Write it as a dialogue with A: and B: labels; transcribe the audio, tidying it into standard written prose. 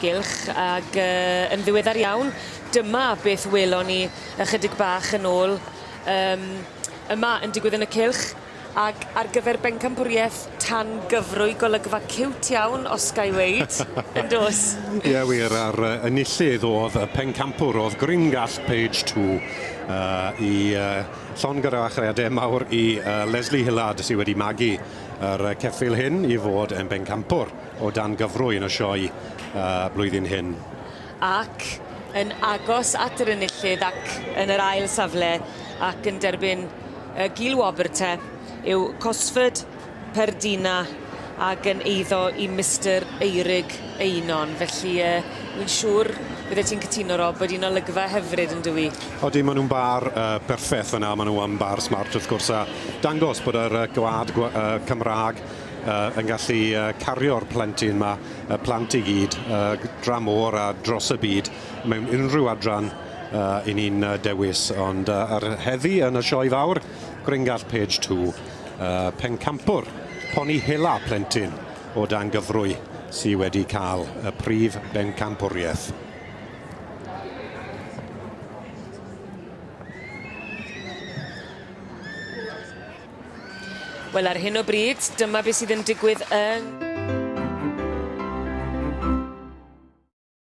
A: gylch ag yy yn ddiweddar iawn dyma beth welon ni ychydig bach yn ôl yym yma yn digwydd yn y cylch ag ar gyfer bencampwrieth tan gyfrwy golygfa ciwt iawn os ga i weud, yndos?
B: Ie wir, a'r yy enillydd o'dd y pencampwr o'dd Gringallt Page Two yy i yy llongyfarchiade mawr i yy Lesley Hillard sy wedi magu yr yy ceffyl hyn i fod yn bencampwr o dan gyfrwy yn y sioe yy blwyddyn hyn.
A: Ac yn agos at yr enillydd ac yn yr ail safle ac yn derbyn Y gil-wobr te yw Cosford Perdina ag yn eiddo i Mister Eurig Einon. Felly yy wi'n siŵr byddet ti'n cytuno Rob bod hi'n olygfa hyfryd yndyw 'i?
B: Odi ma' nw'n bâr yy perffeth fyn 'na ma' nw yn bâr smart wrth gwrs a dangos bod yr yy gwlad gwa- yy Cymra'g yy yn gallu yy cario'r plentyn 'ma y plant i gyd yy g- dramor a dros y byd mewn unrhyw adran yy 'yn ni'n yy dewis ond yy ar heddi yn y sioe fawr Gringallt Page Two yy pencampwr poni hela plentyn o dan gyfrwy sy wedi ca'l y prif bencampwrieth.
A: Wel ar hyn o bryd dyma be' sydd yn digwydd yn